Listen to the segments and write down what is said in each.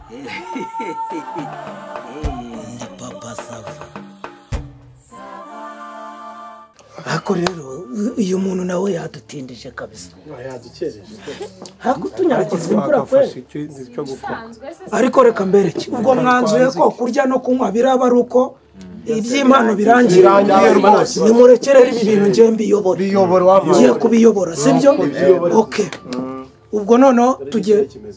Ndi Papa Sava. Ariko rero uyu muntu nawe yadutindije kabisa. Yadukereje. Hakutunyagiza imvura kweli. Icyo gukora. Ariko reka mbereke ubwo mwanzuye ko kurya no kunywa biraba ari uko iby'impano birangiye. Nimurekerere ibi bintu ngiye mbiyobora. Ngiye kubiyobora, sibyo? Okay. Ubwo noneho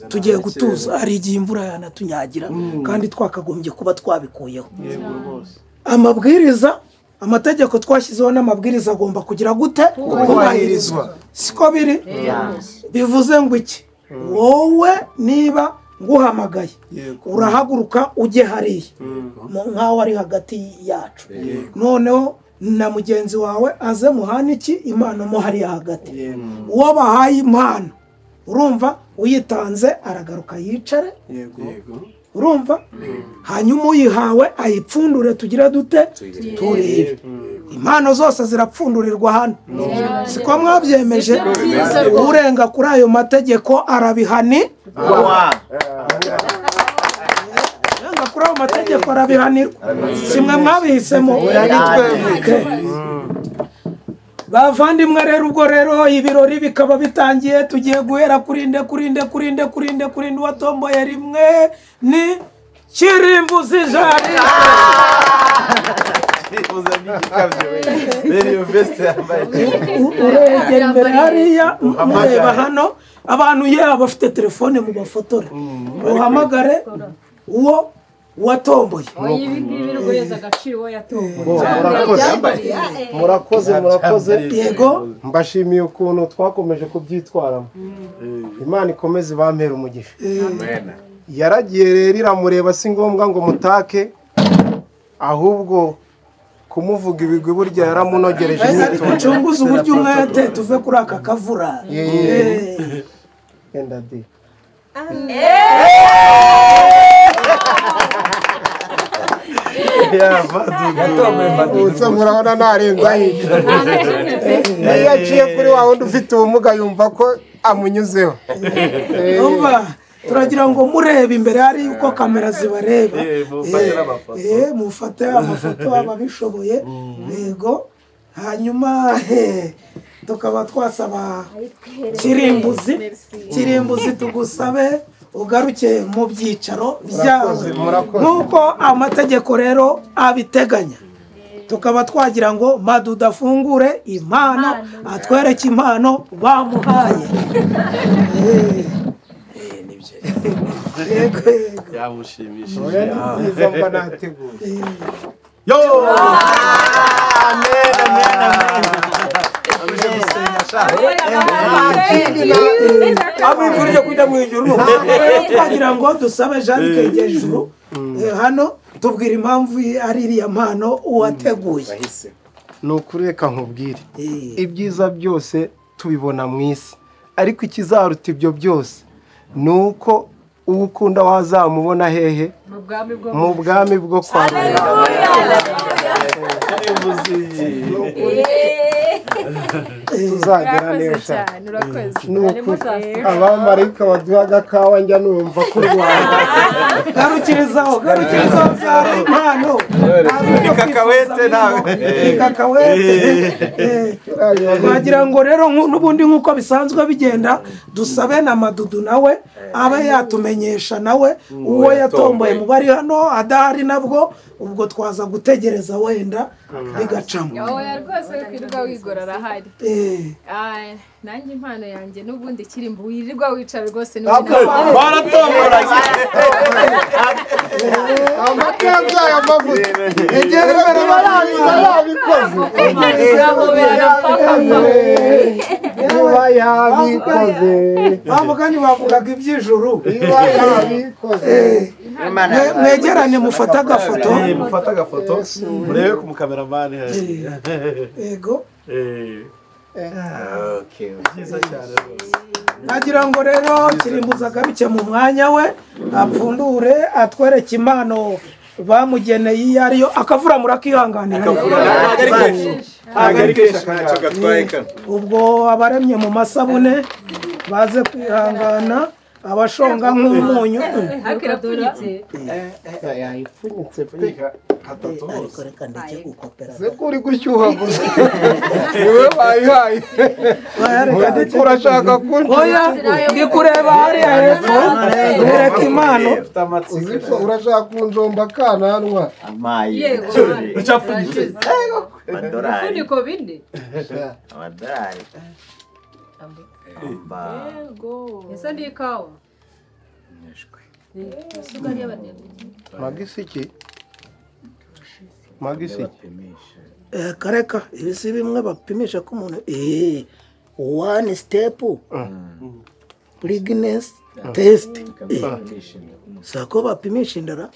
tugiye gutuza, hari igihe imvura yanatunyagira kandi twakagombye kuba twabikuyeho. Amabwiriza, amategeko twashyizeho n'amabwiriza agomba kugira gute? Kubahirizwa. Siko biri? Bivuze ngo iki? Wowe niba nguhamagaye urahaguruka ujye hariya nkaho ari hagati yacu, noneho na mugenzi wawe aze muhane iki impano mo hariya hagati. Uwo bahaye impano urumva uyitanze aragaruka yicare, urumva, hanyuma uyihawe ayipfundure, tugira dute? Turebe. Impano zose zirapfundurirwa hano, siko mwabyemeje? Urenga kuri ayo mategeko arabihanirwa. Urenga kuri ayo mategeko arabihanirwa. Simwe mwabihisemo. Bavandimwe rero, ubwo rero ibirori bikaba bitangiye, tugiye guhera kurinde kurinde kurinde kurinde kurinde. Uwatomboye rimwe ni Kirimbuzi Jari. Uregera imbere hariya mureba hano abantu, yaba bafite telefone mu bafotore, uhamagare uwo watomboye. Murakoze, murakoze. Yego, mbashimiye ukuntu twakomeje kubyitwaramo. Imana ikomeze bampera umugisha. Yaragiye rero iramureba, si ngombwa ngo mutake, ahubwo kumuvuga ibigwi burya yaramunogereje imyitozo. Ucunguze uburyo umwete tuve kuri aka kavura. Enda de. Murabona narenza hirya. Iyo aciye kuri wa wundi ufite ubumuga yumva ko amunyuzeho. Umva, turagira ngo murebe imbere hari uko kamera zibareba. Mufate amafoto ababishoboye. Yego, hanyuma tukaba twasaba Kirimbuzi, Kirimbuzi tugusabe ugaruke mu byicaro byawe nk'uko amategeko rero abiteganya. Tukaba twagira ngo Madudu afungure impano, atwereke impano bamuhaye. Yamushimishije. Yo! Amen, amen, amen. Abifurije kujya mu ijuru. Twagira ngo dusabe Jean Kejuru hano tubwira impamvu ari iriya mpano uwateguye. Ni ukuri reka nkubwire, ibyiza byose tubibona mu isi, ariko ikizaruta ibyo byose ni uko uwo ukunda wazamubona hehe? Mu bwami bwo kwa Rurema. Tuzagera neza. Abamarayika baduha agakawa njya numva ko u Rwanda. Garukirizaho, garukirizaho byari impano. Ni kakawete nawe. Ni kakawete. Wagira ngo rero n'ubundi nk'uko bisanzwe bigenda, dusabe na Madudu nawe abe yatumenyesha nawe uwo yatomboye mu bari hano, adahari nabwo ubwo twaza gutegereza wenda bigacamo. Oya rwose kwirirwa wigora arahari. Nanjye impano yanjye n'ubundi Kirimbu wirirwa wicara rwose Baratombora. Amata yabyaye amavuta. Egera imbere yabikoze. Niba yabikoze. Bamugani bavugaga iby'ijuru. Niba yabikoze. Mwegerane mufate agafoto. Mufate agafoto. Murebe ku mukameramani. Yego. Okay, byiza cyane rwose. Nagira ngo rero Kirimbuzi agaruke mu mwanya we, apfundure atwereke impano bamugeneye iyo ariyo. Akavura murakihanganira. Ubwo abaremye mu masabune baze kwihangana. Abashonga nk'umunyu. Ariko irapfunyitse. Yayipfunyitse pe. Ariko reka ndeke gukopera. Se ko uri gushyuha gusa. Niwe bayihaye. Urashaka kunca. Oya, ndi kureba hariya hepfo. Bereka impano. Uziko urashaka kunjomba kananwa. Amaye. Ucapfunyitse. Amadorari. Ibifuniko bine. Amadorari. Yego. Ese ndi ikawa. Isukari y'abadiyabete. Magisiki. Magisiki. Kareka ibi si bimwe bapimisha ko umuntu one step pregnancy test. Sako bapimisha indara.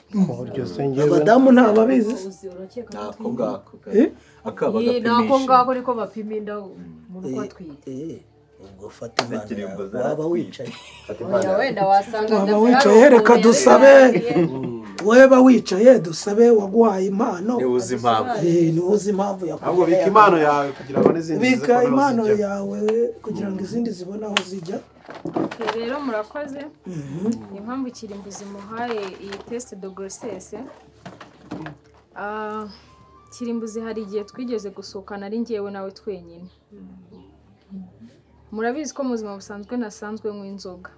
Abadamu ntababizi. Nako ngako. Akaba gapimisha. Nako ngako niko bapima inda umuntu ko atwite. Ubwo fata impano waba wicaye. Wenda wasanga waba wicaye reka dusabe. Weba wicaye dusabe waguhaye impano. Ni uzi impamvu. Ni uzi impamvu yakuye. Ahubwo bika impano yawe kugira ngo n'izindi zibone. Bika impano yawe kugira ngo izindi zibone aho zijya. Rero murakoze. Impamvu Kirimbuzi muhaye iyi test de grossesse. Kirimbuzi hari igihe twigeze gusohokana ari njyewe nawe twenyine. Murabizi ko mu buzima busanzwe nasanzwe nk'inzoga. Inzoga.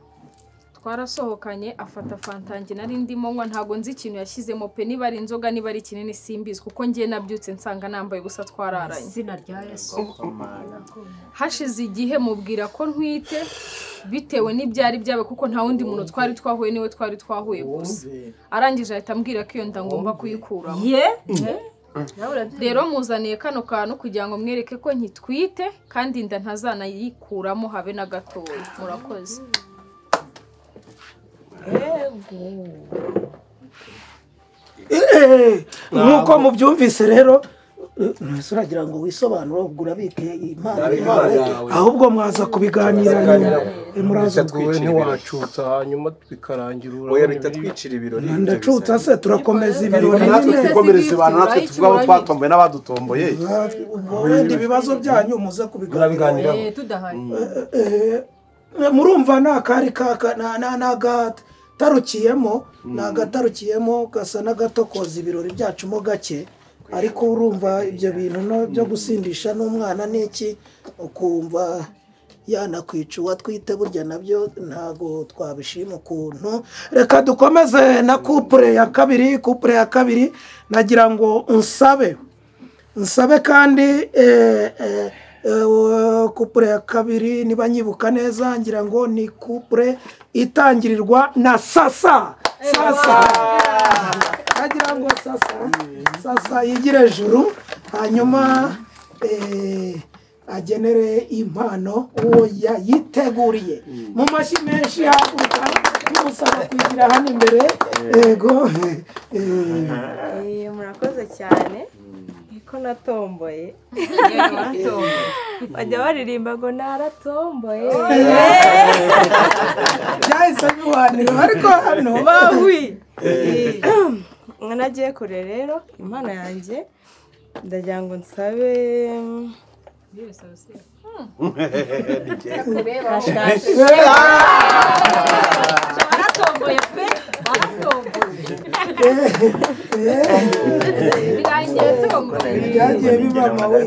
Twarasohokanye afata fantange nari ndimo nywa ntago nzi ikintu yashyizemo pe niba ari inzoga niba ari kinini simbizi kuko ngiye nabyutse nsanga nambaye ubusa twararanye. Izina rya Yesu. Hashize igihe mubwira ko ntwite bitewe n'ibyari byabe kuko nta wundi muntu twari twahuye niwe twari twahuye gusa. Arangije ahita ambwira ko iyo nda ngomba kuyikuramo. Rero muzaniye kano kantu kugira ngo mwereke ko nkitwite kandi inda ntazanayikuramo habe na gatoya. Murakoze. Nkuko mubyumvise rero uragira ngo wisobanure ubwo urabike impano yawe ahubwo mwaza kubiganira nyuma. Muraza twiwe ntiwacutsa hanyuma bikarangira urabona. Oya bitatwicira ibirori. Ndacutsa se turakomeza ibirori natwe twikomereza abantu natwe tuvuga abo twatomboye n'abadutomboye. Wenda ibibazo byanyu muze kubiganiraho. Tudahari. Murumva nakari kaka nagatarukiyemo nagatarukiyemo gasa n'agatokoza ibirori byacu mo gake. Ariko urumva ibyo bintu no byo gusindisha n'umwana n'iki ukumva yanakwica uwatwite burya nabyo ntago twabishima ukuntu. Reka dukomeze na couple ya kabiri. Couple ya kabiri nagira ngo nsabe kandi couple ya kabiri niba nyibuka neza ngira ngo ni couple itangirirwa na sasa. Sasa nagira ngo sasa yigire juru hanyuma agenere impano uwo yayiteguriye. Mu mashyi menshi haguruka tumusaba kwigira hano imbere. Yego. Murakoze cyane. Ko natomboye. Bajya baririmba ngo naratomboye. Byahise biwanira ariko hano bawi. Nagiye kure rero impano yanjye ndagira ngo nsabe Waratomboye pe. Waratomboye. Byagiye biba mawe.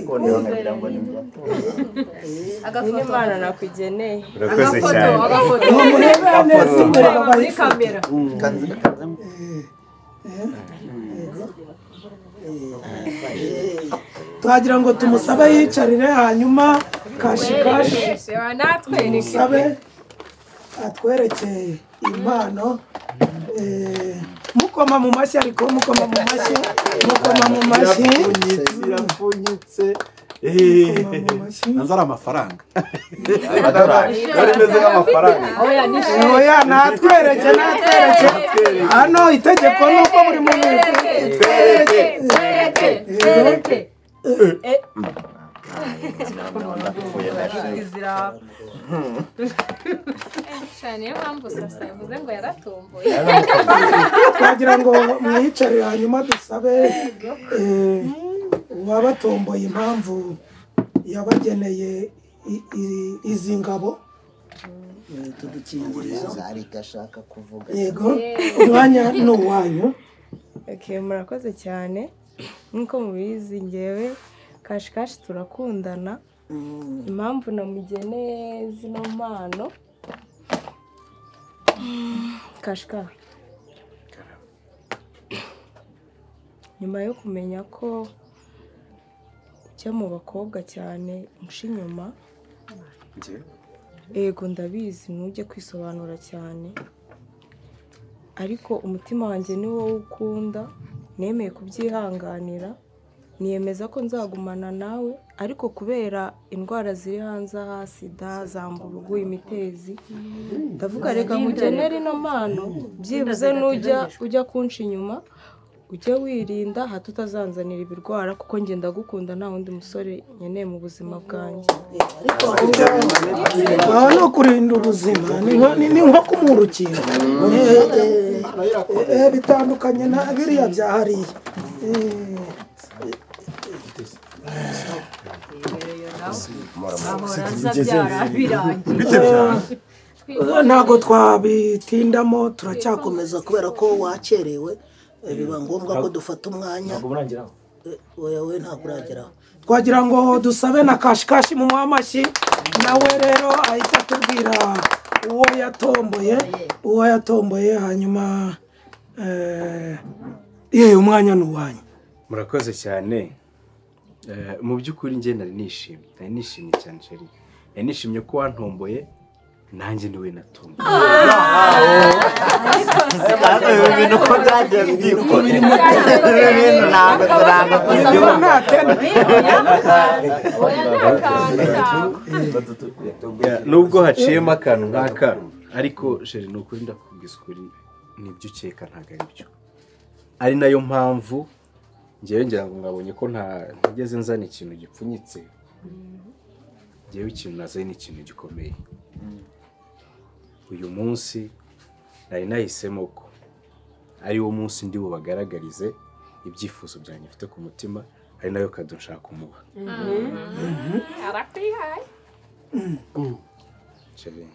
Impano nakugeneye. Urakoze cyane. Murebe neza imbere muri kamera. Twagira ngo tumusabe yicarire hanyuma kashi kashi tumusabe atwereke impano. Mukoma mu mashyi ariko mukoma mu mashyi mukoma mu mashyi. Irapfunyitse. Nanzara amafaranga. Amadorari meze nk'amafaranga. Oya natwereke natwereke. Hano itegeko nuko buri muntu twereke twereke. Niyo mpamvu sasa yavuze ngo yaratomboye. Twagira ngo mwicare hanyuma dusabe uwabatomboye impamvu yabageneye izi ngabo. Tudukingirizo Ariko kuvuga. Yego, umwanya ni uwanyu. Okay, murakoze cyane. Nkuko mubizi ngewe Kashikashi turakundana. Impamvu namugeneye zino mpano, Kashika, nyuma yo kumenya ko ujya mu bakobwa cyane unca inyuma, ego ndabizi ntujye kwisobanura cyane, ariko umutima wanjye ni wowe ukunda, nemeye kubyihanganira, niyemeza ko nzagumana nawe, ariko kubera indwara ziri hanze aha, sida, zamburugu, imitezi, ndavuga reka nkugenere ino mpano, byibuze nujya ujya kunca inyuma ujye wirinda hato utazanzanira ibirwara, kuko njye ndagukunda nta wundi musore nkeneye mu buzima bwanjye. Aho ni ukurinda ubuzima, ni nko kumuha urukingo. Bitandukanye na biriya bya hariya. Ntabwo twabitindamo, turacyakomeza kubera ko wakerewe, biba ngombwa ko dufata umwanya. Wewe ntabwo urageraho. Twagira ngo dusabe na Kashikashi mu amashyi, nawe rero ahita atubwira uwo yatomboye, uwo yatomboye, hanyuma umwanya ni uwanyu. Murakoze cyane. Mu by'ukuri njye nari nishimye, nari nishimye cyane chérie. Nari nishimye ko wantomboye, nanjye niwe natomboye. Ibintu ko byagiye byikora. Ibintu ntabwo nubwo haciyemo akantu nk'aka, ariko chérie ni ukuri ndakubwiza ukuri, nibyo ukeka ntabwo ari byo. Ari nayo mpamvu ngewe ngira ngo mwabonye ko ntigeze nzana ikintu gipfunyitse. Ngewe ikintu nazanye ni ikintu gikomeye. Uyu munsi nari nahisemo ko ari wo munsi ndi bubagaragarize ibyifuzo byanjye mfite ku mutima, ari nayo kado nshaka kumuha. Arakwihaye. Chérie.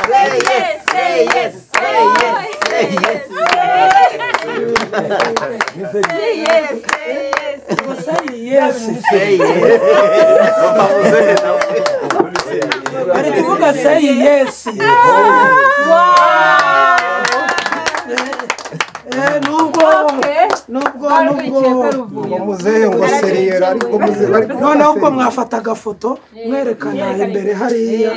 Say yes, say yes, say yes. Say yes, say yes. Say yes. Ari kuvuga say yes. Nubwo muzehe ngo seriyera, ariko muzehe ariko noneho ubwo mwafata agafoto mwerekana imbere hariya,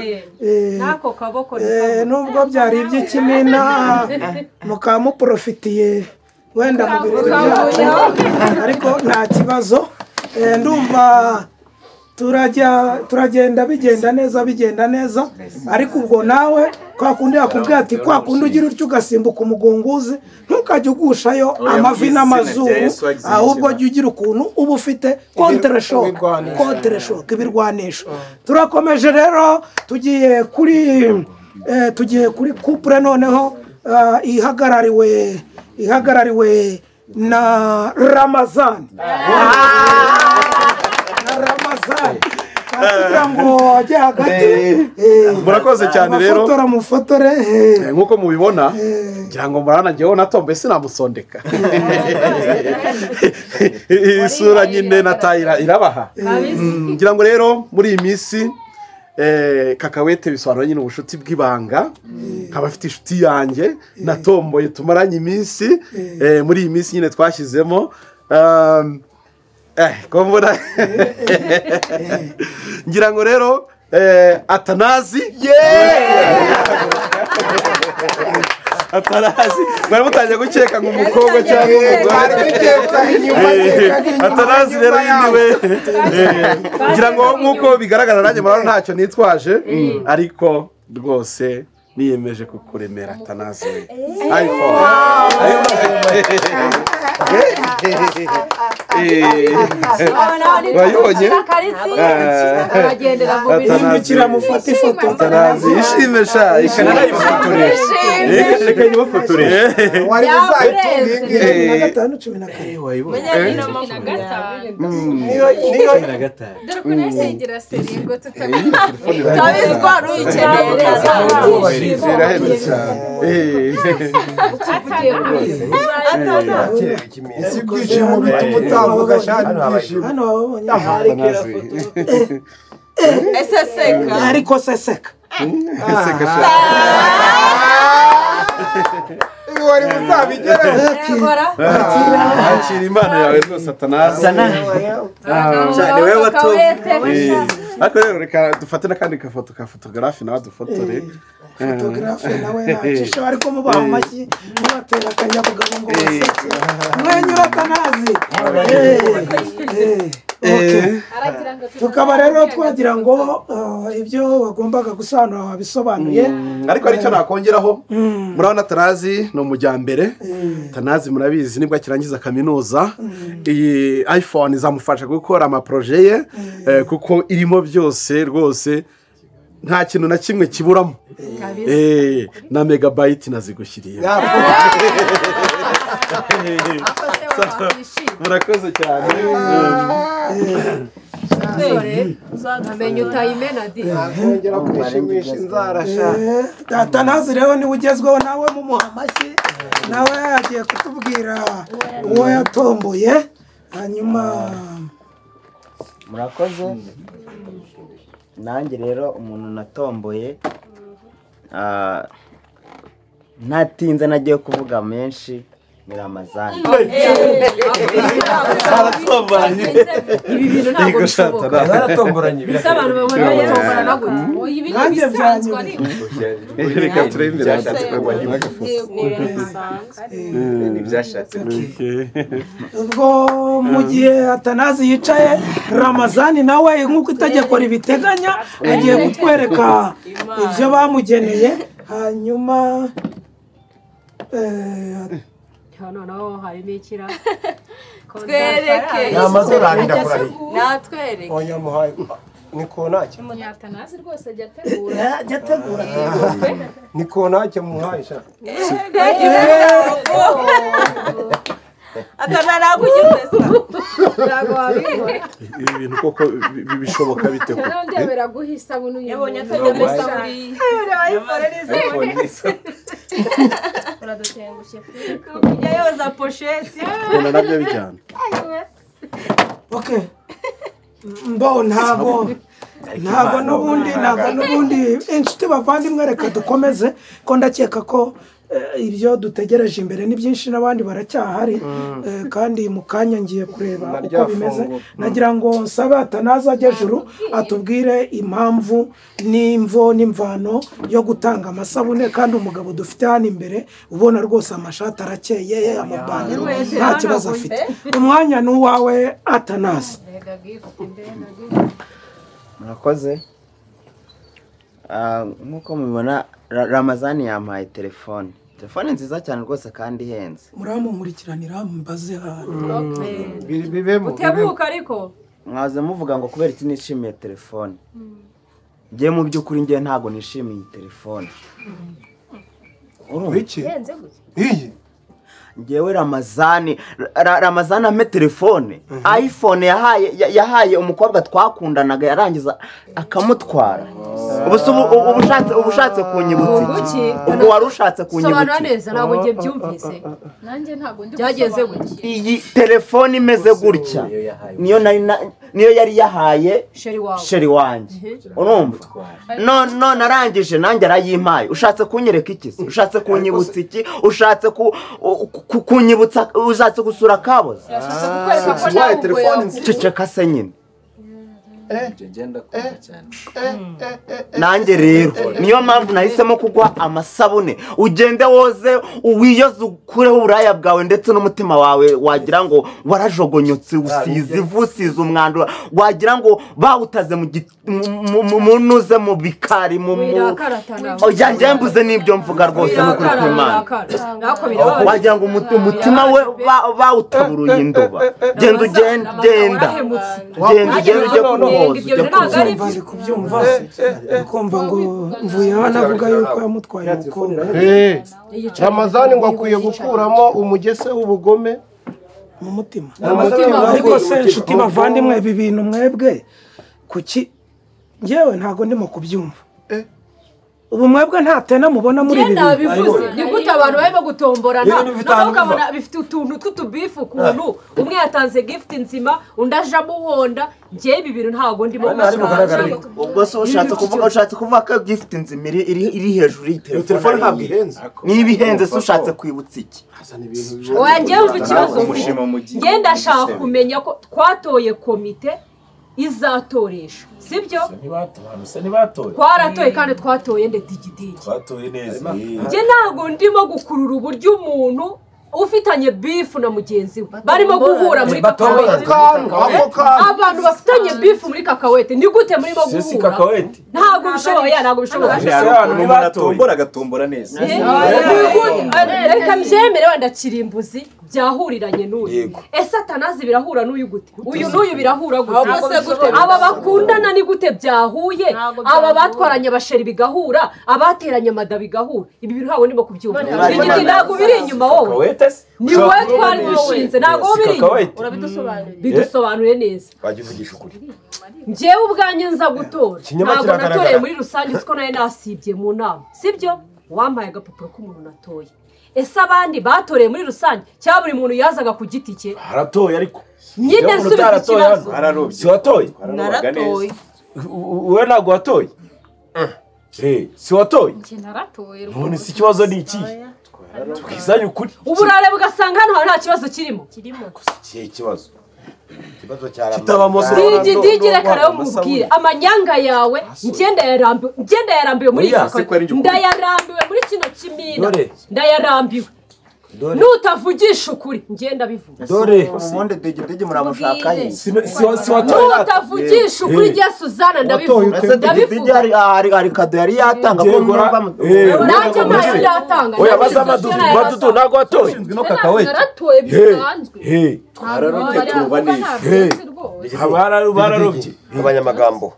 nako kaboko nubwo byari iby'ikimina mukaba muprofitiye wenda mu birori byacu, ariko nta kibazo. Ndumva turagenda bigenda neza, bigenda neza, ariko ubwo nawe kwa kundi yakubwira ati kwa kundi ugira utyo ugasimbuka umugunguzi, ntukajye ugushayo amavi n'amazuru, ahubwo jya ugira ukuntu uba ufite contre-choc, contre-choc, ibirwanisho. Turakomeje rero, tugiye kuri couple noneho ihagarariwe na Ramazan. Ramazan kugira ngo ajye hagati. Murakoze cyane rero. Abafotora mufotore. Nkuko mubibona ngira ngo murabona njyewe natomboye sinamusondeka. Isura nyine natayira irabaha. Ngira ngo rero muri iyi minsi kakawete bisobanura nyine ubushuti bw'ibanga, nkaba afite inshuti yanjye natomboye tumaranye iminsi, muri iyi minsi nyine twashyizemo kombona ngira ngo rero Atanazi, Atanazi mwari mutangiye gukeka ngo umukobwa cyangwa umugore. Atanazi rero niwe ngira ngo nkuko bigaragara nanjye murabona ntacyo nitwaje, ariko rwose Niyemeje kukuremera Atanazi iPhone. Wayibonye? Hindukira mufate ifoto. Atanazi ishime sha, ishime. Reka nyibafotore. Wari uzayitunga 15 14. Wayibonye? Niyo 15. Dore ko nahise yigira seri ngo tutabizwa ruyikeneye. Zirahenda cyane. Ese ibyishimo bituma utavuga shani ibyishimo. Hano wabonye ese seka. Ariko seseka. Seka sha. Ibi wari uzabigeraho. Akira impano yawe rwose Atanazi. Cyane wewe wato. Ariko rero reka dufate n'akandi gafoto ka photographe nawe dufotore. Photographe nawe yacisha ariko mubaha amashyi mubatera akanyabugabo ngo baseke. Mwenyura Atanazi. Tukaba rero twagira ngo ibyo wagombaga gusobanura wabisobanuye. Ariko aricyo nakongeraho, murabona Atanazi ni umujyambere. Atanazi murabizi nibwo akirangiza kaminuza, iyi iPhone izamufasha gukora amaproje ye, kuko irimo byose rwose, nta kintu na kimwe kiburamo. Na megabyte nazigushyiriye. Murakoze cyane. Amenye utayimena di. Nakongera kwishimisha inzara sha. Atanazi rero niwe ugezweho, nawe mumuha amashyi, nawe agiye kutubwira uwo yatomboye. Hanyuma murakoze. Nanjye rero umuntu natomboye, ntatinze nagiye kuvuga menshi, ni Ramazani. Baratomboranye. Ibi bintu ntabwo bishoboka. Baratomboranye. Bisa abantu babona batomborana gute? Ibi ni ibisanzwe ariko. Reka turebe Ibyashatse. Ubwo mu gihe Atanazi yicaye, Ramazani nawe nk'uko itegeko ribiteganya agiye kutwereka ibyo bamugeneye. Hanyuma noneho harimo ikira twereke. Ni amadolari ndakurahiye. Natwereke. Oya muhaye ni konake. Atanazi rwose ajya ategura. Ajya ategura. Ni konake muhaye sha. Atana nakugize sa. Ntabwo wabibona. Ibi bintu koko bishoboka bite ko? Ndebera guha isabune uyu. Yabonye atajya mesa buriya. iPhone n'isabune. Uradutengushye pe. Kujya yoza pochette. Ubona nabyo bijyana. Okay. Mbo ntago n'ubundi inshuti bavandimwe, reka dukomeze ko ndakeka ko ibyo dutegereje imbere ni byinshi n'abandi baracyahari, kandi mu kanya ngiye kureba uko bimeze. Nagira ngo nsabe Atanazi ajye juru atubwire impamvu n'imvo n'imvano yo gutanga amasabune, kandi umugabo dufite hano imbere ubona rwose amashati arakeye, amapantaro nta kibazo afite. Umwanya ni uwawe Atanazi. Murakoze. Nk'uko mubibona Ramazani yampaye telefone. Telefone nziza cyane rwose kandi ihenze. Muramunkurikiranira mbaze hano. Bibemo. Utebuka ariko. Mwaze muvuga ngo kubera iki nishimiye telefone. Ngiye mu by'ukuri ngiye ntago nishimiye telefone. Urumva? Iki? Iyi. Ngewe Ramazani Ramazani ampe telefone. iPhone yahaye umukobwa twakundanaga yarangiza akamutwara. Ubu ushatse kunyibutsa iki? Ubwo wari ushatse kunyibutsa. Sobanura neza ntabwo ngiye byumvise. Nanjye ntabwo ndi Byagenze gutya. Iyi telefone imeze gutya niyo yari yahaye sheri wanjye. Urumva? None arangije nanjye arayimpaye. Ushatse kunyereka iki? Ushatse kunyibutsa iki? Ushatse kunyibutsa, ushatse gusura kaboze. Ceceka se nyine. Nanjye rero Niyo mpamvu nahisemo kugwa amasabune ugende woze uwiyoze ukureho uburaya bwawe ndetse n'umutima wawe wagira ngo warajogonyotse usize ivu usize umwanda wagira ngo bawutaze mu nuze mu bikari mu oya njye mbuze n'ibyo mvuga rwose n'ukuri kw'Imana wagira ngo umutima we bawutaburuye indoba genda ugenda genda genda ujye kuwoza ujye kubyumva ukumva ngo mvuye hano avuga yuko yamutwaye umukobwa. Ramazani ngo akwiye gukuramo umugese w'ubugome mu mutima. Ariko se inshuti bavandimwe ibi bintu mwebwe kuki ngewe ntago ndimo kubyumva. Ubu mwebwe nta tena mubona muri ibi bintu. Ni gute abantu barimo gutomborana ukabona bifite utuntu tw'utubifu ukuntu umwe yatanze gift nzima undi aje amuhonda. Njye ibi bintu ntago ndimo. Ubwo se ushatse kuvuga ko gift nzima iri hejuru y'itelefone ntabwo ihenze. Niba ihenze se ushatse kwibutsa iki? Oya njyewe umva ikibazo njye ndashaka kumenya ko twatoye komite izatoresha sibyo? Twaratoye kandi twatoye nde digidigi. Twatoye neza. Njye ntabwo ndimo gukurura uburyo umuntu ufitanye bifu na mugenzi we barimo guhura muri kakawete. Abantu bafitanye bifu muri kakawete ni gute murimo guhura? Ntabwo bishoboye, ntabwo bishoboka. Umuntu atombora agatombora neza. Reka mbyemere wenda kirimbuzi byahuriranye n'uyu. Ese Atanazi birahura n'uyu gute? Uyu n'uyu birahura gute? Aba bakundana ni gute byahuye? Aba batwaranye abasheri bigahura, abateranye amada bigahura. Ibi bintu ntabwo ndimo kubyumva. Igiti ntabwo biri inyuma wowe. Ni wowe twari dushinze ntabwo biri inyuma. Bidusobanure neza. Wagivugisha ukuri. Njyewe ubwanjye nza gutora. Ntabwo natoreye muri rusange siko nayo nasibye mu nama. Sibyo? Wampaye agapapuro k'umuntu natoye. Ese abandi batoreye muri rusange cyangwa buri muntu yazaga ku giti cye? Haratoye ariko. Nyine nsubiza ikibazo. Si watoye? Naratoye. Wowe ntabwo watoye? Si watoye? None si ikibazo ni iki? Twizanye ukuri. Uburare bugasanga hano nta kibazo kirimo. Ikihe kibazo? Ikibazo cya Ramazani. Digi reka rero mubwire amanyanga yawe ngenda yarambiwe muri ndayarambiwe muri kino kimina ndayarambiwe. Nutavugisha ukuri ngenda bivuga. Dore ubundi digidigi muramushaka he? Nutavugisha ukuri njye Suzana ndabivuga. Digidigi hari kado yari yatanga ko mwumva nanjye ntayo ndatanga. Oya baza madudu ntabwo watoye. Naratoye bisanzwe. Twararobye tuba neza. Bararobye. Abanyamagambo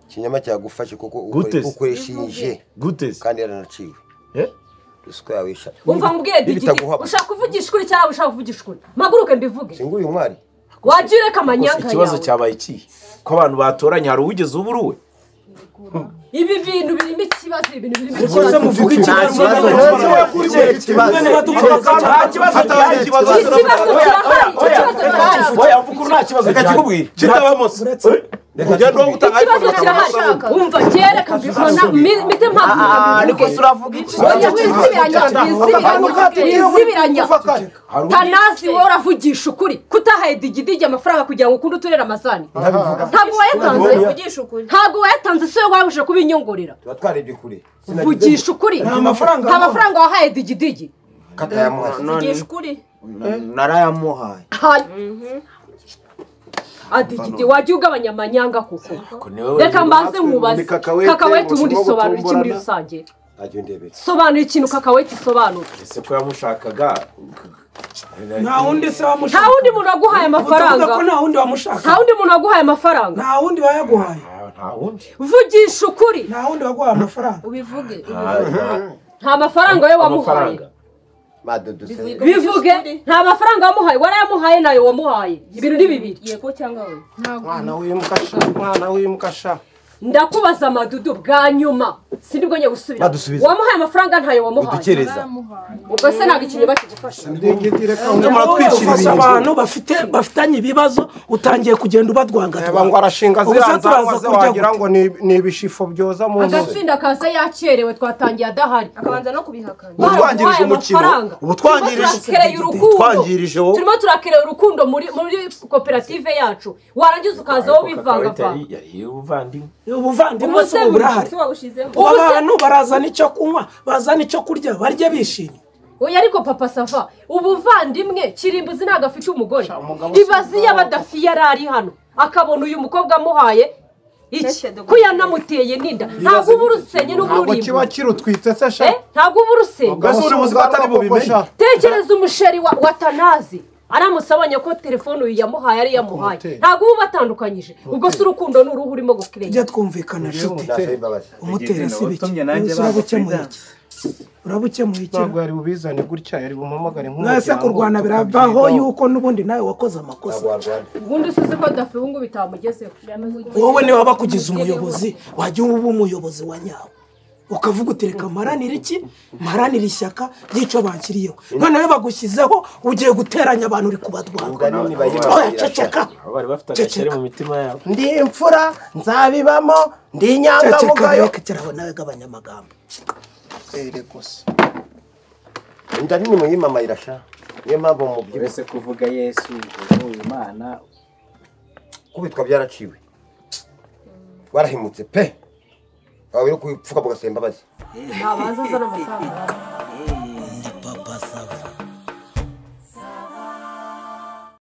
ikinyoma cyagufashe kuko ukoresheje kandi yaranaciwe. Ruswa yawe isha. Umva ngubwiye digidi ushaka kuvugisha ukuri cyangwa ushaka kuvugisha ukuri? Maguruke mbivuge. Singuye umwari. Wagiye ureka amanyanga yawe. Ikibazo cyabaye iki? Ko abantu batoranye hari uwigeze uburuwe? Ibi bintu birimo ikibazo, ibi bintu birimo ikibazo. Muvuga ikibazo. Oya mvuga nta kibazo. Reka kikubwire. Kitabamo. Ikibazo kirahari. Umva kereka mbibona mite mpamvu. Ariko suravuga iki? Wisibiranya. Tanazi wowe uravugisha ukuri. Kutahaye digidigi amafaranga kugira ngo ukunde uturere amazani. Ntabwo wayatanze. Ntabwo wayatanze se wabuje kubinyongorera. Tuba twarebye kure. Vugisha ukuri. Nta mafaranga wahaye digidigi. Vugisha ukuri. Narayamuhaye. Adigidi wajya ugabanya amanyanga kuko. Reka mbanze nkubaze. Kakawete ubundi sobanura iki muri rusange? Sobanura ikintu kakawete isobanura. Ese ko yamushakaga? Nta wundi se wamushaka. Nta wundi muntu waguhaye amafaranga. Uvuga ko nta wundi wamushaka. Nta wundi muntu waguhaye amafaranga. Nta wundi wayaguhaye. Nta wundi. Vugisha ukuri. Nta wundi waguhaye amafaranga. Ubivuge. Nta mafaranga we wamuhaye. Bivuge nta mafaranga wamuhaye, warayamuhaye nayo wamuhaye. Ibintu ni bibiri. Yego cyangwa we. Mwana w'imbwa mwana w'imbwa sha. Ndakubaza Madudu bwa nyuma sindibwo njye gusubira. Wamuhaye amafaranga ntayo wamuhaye. Udukereza. Ubwo se ntabwo ikinyoma kigufasha. Ufasha abantu bafitanye ibibazo utangiye kugenda ubadwanga. Ngo arashinga ziriya wagira ngo ni ibishifo byoza mu ntoki. Agatsinda kaza yakerewe twatangiye adahari. Akabanza no kubihakana. Ubutwangirije umukino. Ubutwangirije. Turimo turakereye urukundo muri koperative yacu. Warangiza ukaza wowe bivangavanga. Yari uvandimwe. Ubuvandimwe se burahari. Abantu barazana icyo kunywa, bazana icyo kurya, barya bishimye. Oya ariko Papa Sava, ubuvandimwe Kirimbuzi ntago afite umugore. Ibazi y'abadafi yarari hano, akabona uyu mukobwa amuhaye iki ko yanamuteye ninda. Ntabwo uba urusenye n'uburimbo. Ntabwo kiba kirutwitse se sha. Ntabwo uba urusenye. Tekereza umusheri wa Tanazi aramusabanye ko telefone uyu yamuhaye ari yamuhaye. Ntabwo uba batandukanyije. Ubwo se urukundo ni uruhu urimo gukirenga. Tujya twumvikana nshuti. Umutera si biki. Urabukemuye iki? Ntabwo yari bubizane gutya, yari bumuhamagare nk'umuryango. Mwese kurwana biravaho yuko n'ubundi nawe wakoze amakosa. Ubundi usize ko Dafi ubu ngubu bitamugezeho. Wowe niba bakugize umuyobozi, wajya uba umuyobozi wa nyawo. Ukavuga uti reka mparanire iki? Mparanire ishyaka ry'icyo bankiriyeho. Noneho bagushyizeho ugiye guteranya abantu uri kubadwara. Oya ceceka. Bari bafite agakere mu mitima yabo. Ndi imfura nzabibamo, ndi inyangamugayo. Ceceka nawe gabanya amagambo. Inda nini muyimama irasha. Niyo mpamvu mubyibushye. Uretse kuvuga Yesu, Imana kubitwa byaraciwe. Warahimutse pe. Aho yo kupfuka mugasemba bazi. Nabanza azana amafaranga.